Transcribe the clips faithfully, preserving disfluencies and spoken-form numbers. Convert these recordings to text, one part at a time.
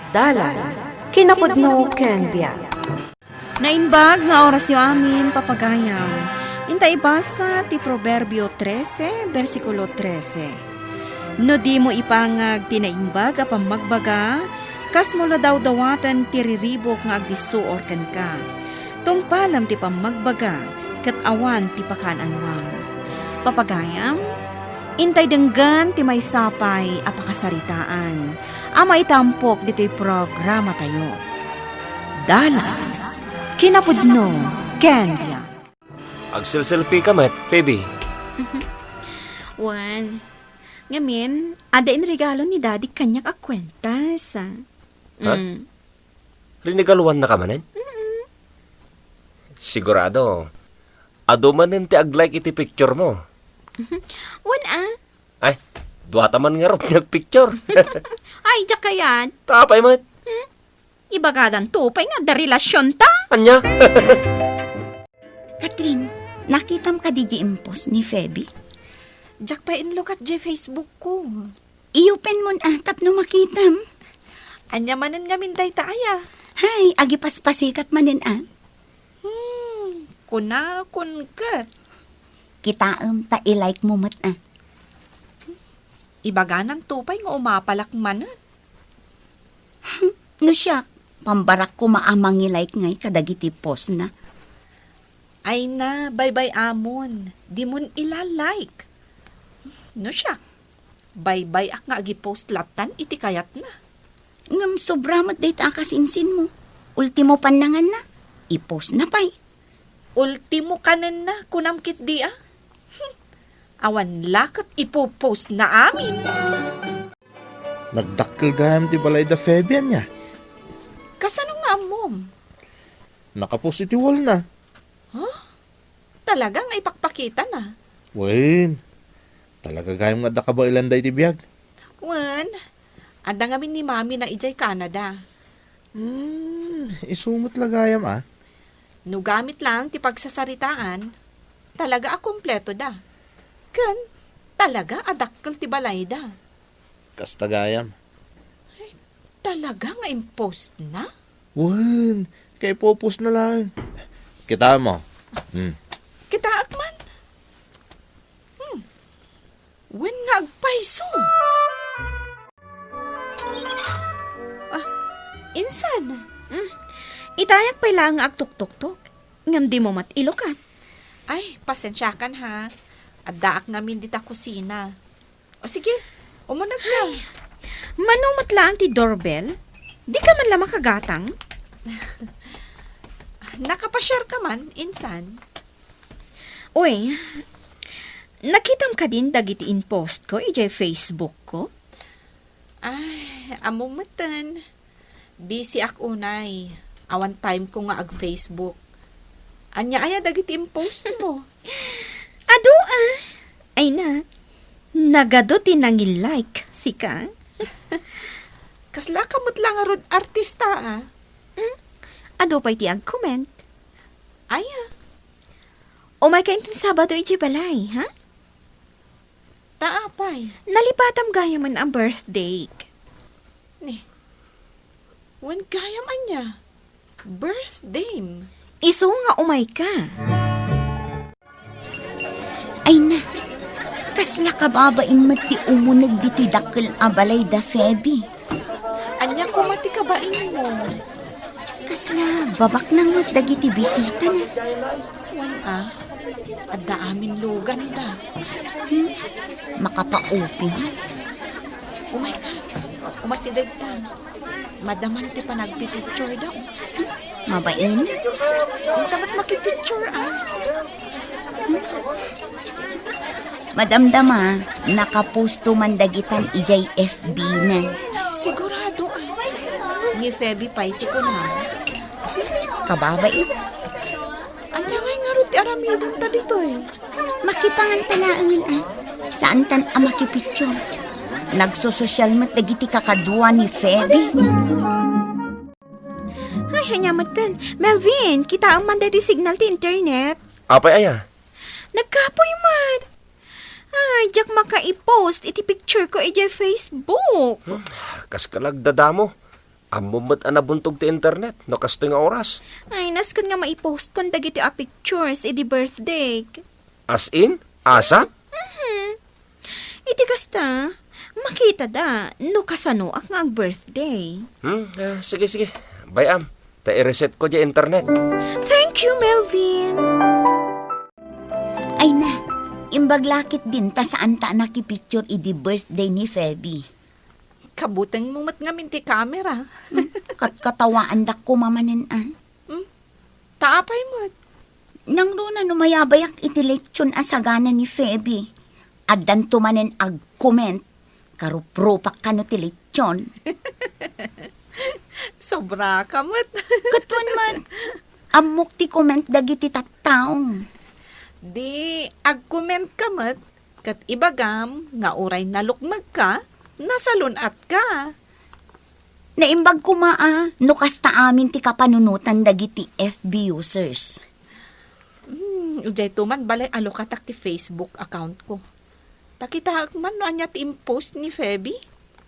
Dalan, kinapudno ken biag. Naimbag nga orasyo amin, papagayam. Inta ibasa ti Proverbio trese, bersikulo trese. No dimo ipangag ti naimbag a pammagbaga, kasmo la dawdawaten ti riribuk nga agdissuor kenka. Tungpalem ti pammagbaga, ket awan ti pakaan-anuam. Papagayam, intay denggen ti maysa pay a pakasaritaan a maitampok ditoy programatayo. Dalan, kinapudno, ken biag. Agselselfie ka met, Phoebe. Wen, ngamin, adda inregalo ni Daddy kaniak a kuentas, ah. Ha? Mm. Rinegaloannaka manen? Mm-mm. Sigurado, adu manen ti ag-like iti picture mo. Wen, ah. Ay, duata man ngarud nga agpicture. Ay, diak kayat. Apay met. Hmm? Ibagadanto pay nga adda relasionta. Ania? Katrin, nakitam kadi diay impost ni Feby? Diak pay inlukat diay Facebook ko. I-open mon a tapno makitam. Ania manen ngamin dayta aya? Hay, agipaspasikat manen a. Hmm, kunakon ket. Kitaem ta i-like mo met a. Ibagananto pay nga umapalak manen. No siak, pambarak koma a mangi-like ngay kadagiti postna. Ay na, baybay-amon, dimon ila-like. No siak, baybay-ak nga agi-post lattan iti kayatna. Ngem sobra met dayta a kasinsinmo. Ultimo pannanganna, i-postna pay. Ultimo kanenna, kunam ketdi a? Hmm. Awan la ket ipo-postna amin. Nagdakkel gayam ti balay da Feby ania? Kasano nga ammom? Nakapost iti wallna. Huh? Talaga nga ipakpakitana? Wen, talaga gayam nga adda kabaelanda iti biag. Wen, adda ngamin ni Mami na idiay Canada. Hmm, isu met la gayam a. No gamit laeng ti pagsasaritaan, talaga a kompleto da. Ken, talaga a dakkel ti balayda. Kasta gayam. Ay, talaga nga impost na? Wen, kay popos na laeng. Kitaem mo. Hmm. Kitaek man. Hmm. Wen nga agpayso. Ah, insan? Hmm. Itayak pay laeng nga agtuktuktok. Ngem dimo met ilukat. Ay, pasensiakan ha. Addaak ngamin dita kusina. O sige, umunegka. Ay, mano met laeng ti doorbell? Dika man la makagatang? Nakapasiarka man, insan? Uy, nakitam kadin dagiti in-post ko idiay Facebook ko? Ay, ammom metten. Busy ak unay. Awan time ko nga ag-Facebook. Ania aya dagiti in-post mo? Adu a. Ay na. Nagadu ti nangi-like, sika. Kasla ka met la ngarud artista a. Hmm? Adu pay ti ag-comment. Aya. Umayka inton Sabado iti balay, ha? Ta apay? Nalipatam gayamen a birthday. Ni, wen gayam ania? Birthday? Isu nga umayka. Ay na, kasla kababain met ti umuneg ditoy dakkel a balay da Feby. Ania koma ti kabainmo? Kasla babaknang met dagiti bisitana. Wen a, adda amin luganda. Hmm? Makapauping. Umayka, umasidegta. Madaman ti panagpipicture da. Mabain. Inta met makipicture a. Madamdama, nakaposto man dagitan idiay F B na. Sigurado a. Ni Feby pay ti kunam. Kababain. Ania ngay ngarud ti aramidenta ditoy? Makipanganta laengen a. Saantan a makipicture. Nagsososyal met dagiti kakadua ni Feby. Ay, ania metten. Melvin, kitaem man daytoy signal ti internet. Apay aya? Nagkapoy met. Ay, diak makaipost iti picture ko idiay Facebook. Hmm, kas ka nagdadamo. Ammom met a nabuntog ti internet no kastoy nga oras. Ay, nasken nga maipostko dagiti a pictures idi birthday. As in? Asa? Mhm. Iti kasta, makitada no kasanoak nga ag-birthday. Hmm, ah, sige, sige. Bay-am, ta i-reset ko di internet. Thank you, Melvin. Ay na, imbag lakit din ta saan ta nakipicture idi birthday ni Feby. Kabutengmo met ngamin ti kamera. Katkatawaandak koma manen, ah. Hmm? Ta apay met? Nangruna no mayabayak iti lechon a sagana ni Feby. Addanto manen ag-comment. Karuprupak kano ti lechon. Sobra ka met. Katuan met. Ammok ti comment dagiti tattao. Di, ag-comment ka met. Ket ibagam nga uray nalukmegka, nasalun-atka. Naimbag koma a no kasta amin ti kapanunotan dagiti F B users. Hmm, idiay to man balay a lukatak ti Facebook account ko. Ta kitaek man no ania ti impost ni Feby.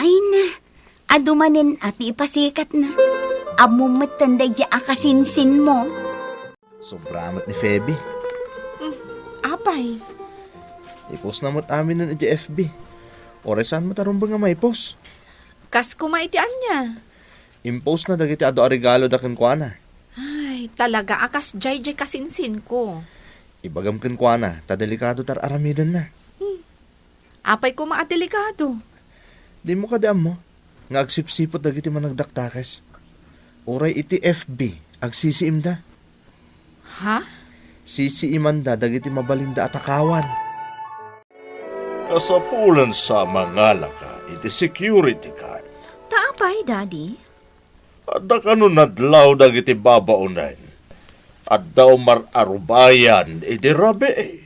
Ay na, adu manen a ti ipasikatna. Ammom metten daydiay a kasinsinmo. Sobra met ni Feby. Hmm, apay? Ipostna met aminen iti F B. Uray saan met a rumbeng nga maipost. Kas koma iti ania? Impostna dagiti adu a regaloda kenkuana. Ay, talaga a kasdiay diay kasinsinko. Ibagam kenkuana, ta delikado ti ar-aramidenna. Hmm. Apay koma a delikado? Dimo kadi ammo nga agsipsiput dagiti managdakdakes? Uray iti F B, agsisiimda. Ha? Sisiimanda dagiti mabalinda a takawan. Kasapulansa a mangalaka iti security guard. Ta apay, Daddy? Adda kano nadlaw dagiti babaonen. Adda umar-arubayan idi rabii.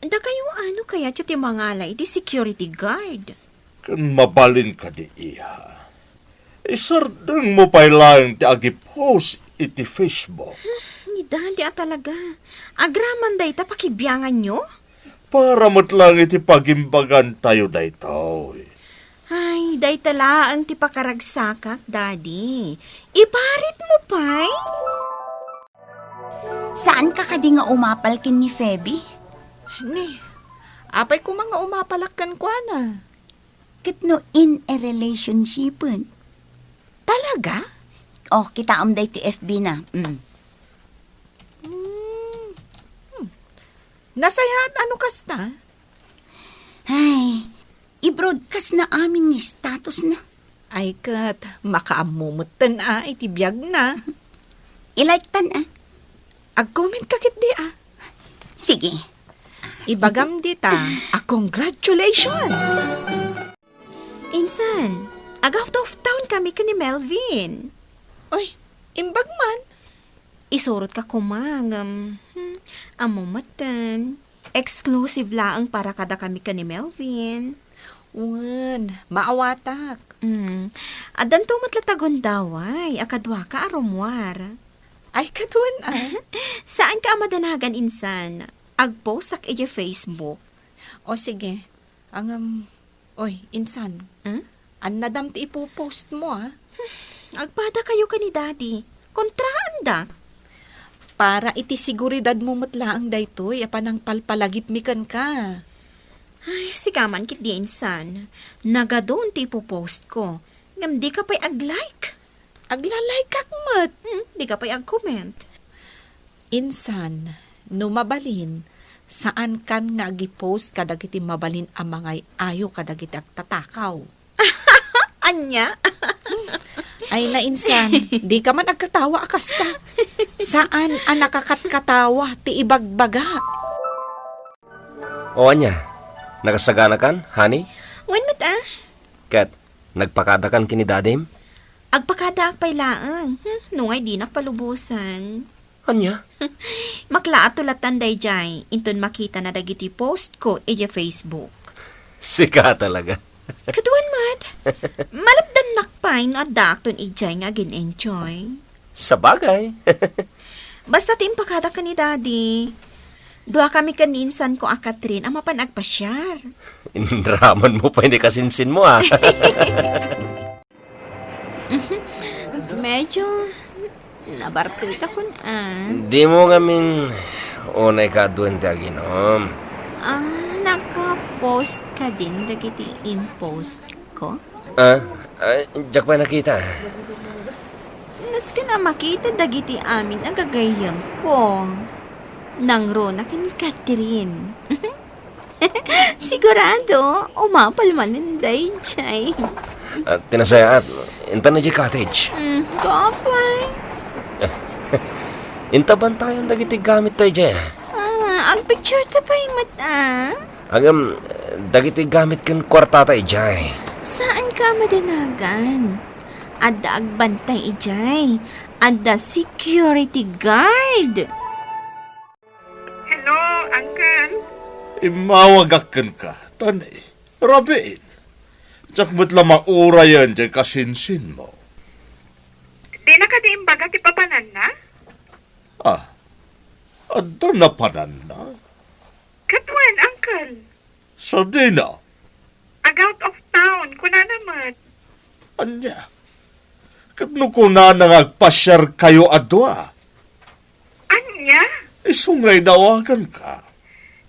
Dakayo ano kayatyo ti mangala iti security guard? Ken mabalin kadi, iha. Isardengmo pay laeng ti agipost iti Facebook. Hmm, ni Daddy a talaga. Agraman dayta pakibianganyo? Para met laeng iti pagimbagantayo daytoy. Ay, dayta laeng ti pakaragsakak, Daddy. Iparitmo pay? Saanka kadi nga umapal ken ni Feby? Ni, apay koma nga umapalak kenkuana? Ket no in a relationshipen? Talaga? Oh, kitaem daytoy F B na. Mm. Hmm. Hmm. Nasayaat ano kasta? Ay, i-broadcast na amin ni status na. Ay ket, makaammo metten a iti biagna. I-like tan a. Ag-comment ka ketdi a. Sige. Ibagam dita a congratulations! Insan, ag-out of town kami ken ni Melvin. Oy, imbag man. Isurotka koma ngem, hmm, ammo metten. Exclusive laeng para kadakami ken ni Melvin. Wen, maawatak. Hmm, addanto met latta gundaway a kaduaka a rummuar. Ay, kaduan a. Saanka a madanagan insan. Ag-postak iti Facebook. O sige, Angem, oy, insan. Hmm? Annadam ti ipopost mo, a? Agpadakayo ken ni Daddy. Kontraanda. Para iti seguridad mo met laeng daytoy a panangpalpalagipmi kenka. Ay, sigaman ketdi, insan. Nagadun ti ipopost ko. Ngem dika pay ag-like. Agla-like-ak met. Hmm, dika pay ag-comment. Insan, no mabalin, saankan nga agi-post kadagiti mabalin a mangay-ayo kadagiti agtatakaw. Ania? Ay, nainsan, dika man agkatawa a kasta. Saan a nakakatkatawa ti ibagbagak? O ania, nakasaganakan, honey? Wen met a. Ket, nagpakadakan ken ni Dadim? Agpakadaak pay laeng. Hmm, no ngay dinak palubosan. Ania? Maklaato latan daydiay, inton makitana dagiti post ko iti Facebook. Sika talaga. Kaduan met. Malapdannak pay no addaakton idiay nga agin-enjoy. Sabagay. Basta ti impakadak ken ni Daddy. Dua kami ken ni insan ko a Catherine a mapan agpasiar. Inraman mo pay ni kasinsin mo, ah. Medyo nabartelka kun-, ah. Dimo ngamin unay kaaduen ti aginom. Ah, naka-post kadin dagiti in-post ko? Ah, ah, diak pay nakita. Nasken a makita dagiti amin a gagayyemko. Nangruna ken ni Catherine. Sigurado, umapal manen daydiay. Ah, ti nasayaat, intan idiay cottage. Mm, apay. Inta bantayan dagiti gamit daydiay. Ah, agpicture ta pay met, ah. Agam, dagiti gamit ken kuartata idiay. Saanka a madanagan. Adda agbantay idiay. Adda security guard. Hello, Uncle. Immawagak kenka, Tony. Rabiin. Diak met la maurayen diay kasinsinmo. Dina kadi imbaga ti papananna? Ah, adda napananna? Ket wen, Uncle? Sadino? Ag-out of town, kunana met. Ania? Ket no kunana nga agpasiarkayo a dua? Ania? Isu nga inawaganka.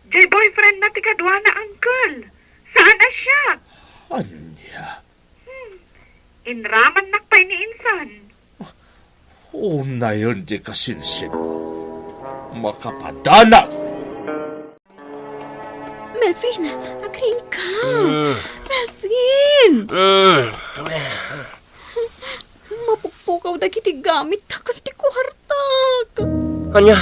Diay boyfriendna ti kaduana, Uncle. Saan a siak. Ania? Hmm. Inramannak pay ni insan. Unayen ti kasinsinmo. Makapadanak! Melvin, agriingka! Mm. Melvin! Mm. Mapukpukaw dagiti gamit ken ti kuartak. Ania?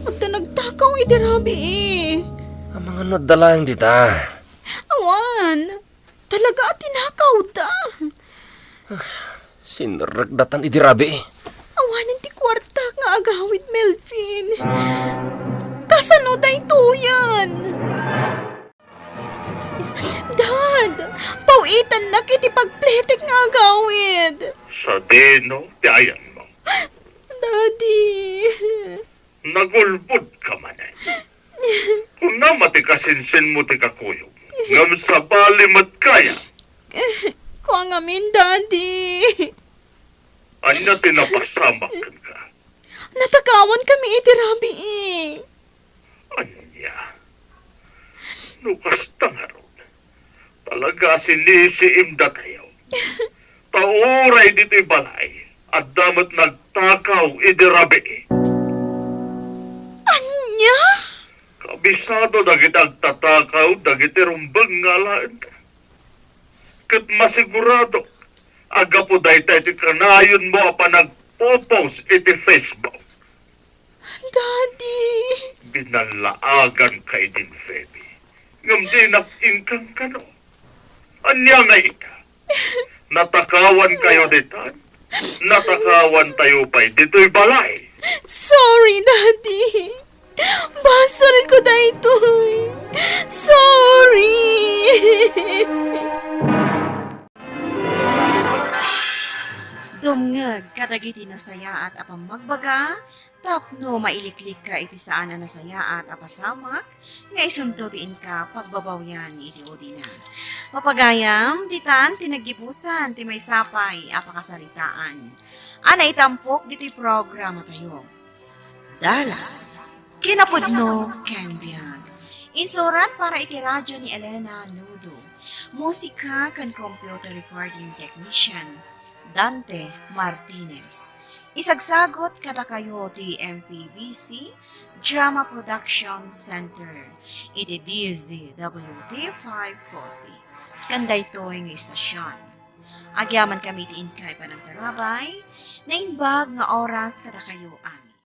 Adda nagtakaw idi rabii. Amangan no adda laeng dita. Awan. Talaga a tinakawda. Sinrekdatan idi rabii. Awanen ti kuartak nga agawid, Melvin. Kasano daytoyen? Dad, paw-itannak iti pagpletek nga agawid. Sadino ti ayanmo? Daddy. Nagulbodka manen. Kunam a ti kasinsinmo ti kakuyog, ngem sabali met kaya. Kua ngamin, Daddy. Ania ti napasamak kenka? Natakawan kami iti rabii. Ania? No kasta ngarud, talaga a sinisiimdatayo. Ta uray ditoy balay, adda met nagtakaw idi rabii. Ania? Kabisado dagiti agtatakaw dagiti rumbeng nga alaen. Ket masigurado a gapu dayta iti kanayonmo a panagpo-post iti Facebook. Daddy! Binallaaganka idin, Feby. Ngem dinak inkankano. Ania nga ita? Natakawankayo ditan? Natakawantayo pay ditoy balay? Sorry, Daddy. Basolko daytoy. Sorry. Dumngeg kadagiti nasayaat a pammagbaga tapno mailiklikka iti saan a nasayaat a pasamak nga isunto ti inka pagbabawian iti udina. Mapagayam, ditan ti naggibusan ti maysa pay a pakasaritaan a naitampok ditoy programatayo. Dalan, kinapudno ken biag. Insurat para iti radio ni Elena Nudo. Musika ken computer recording technician, Dante Martinez. Isagsagot kadakayo ti M P B C Drama Production Center iti D Z W T five forty. Ken daytoy nga istasyon, agyamankami iti inkay panangtarabay, naimbag nga oras kadakayo amin.